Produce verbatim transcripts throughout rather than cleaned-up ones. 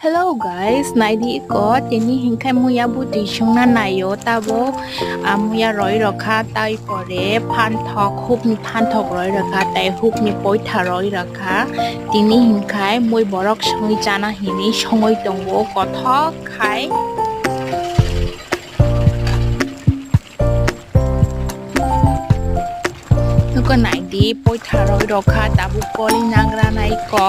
Hello guys, naidi ko tini hinkhai muya bwtwi songna naio tabuk, ah, muya roi rokha tai pore phanthok hupni phanthok roi rokha tai hupni poitha roi rokha. Tini hinkhai mui borok songwi chana hini songwi tongo kothok khai. Nuko naidi poitha roi rokha tabuk koli nagra nai ko.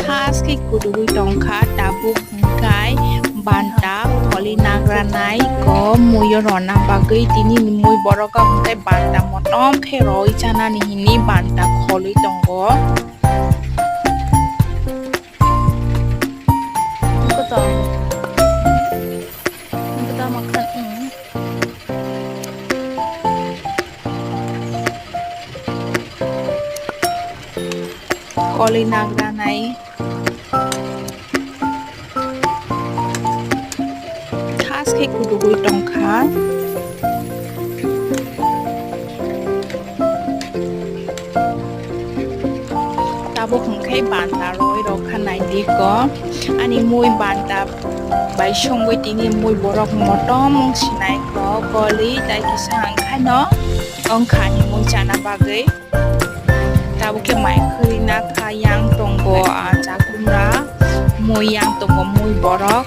Thas khe kudugwi tongkha tabuk hwnkhe banta koli nagra nai ko muyo rona bagwi tini mui borok hwnkhe banta motom khe roi chanani hini banta kholwi tongo. Koto. Koto makan. Koli nagra nai. Thas khe kudugwi tongkha. Tabuk hwnkhe banta roi rokha naidi ko. Ani mui banta bai songwi tini mui borok motom wng sinai ko koli tai kisa hwnkhaino wngkha ani mui chana bagwi. Tabuk khe mai khwrwi nakha yang tongo, ah, chakumra mui yang tongo mui borok.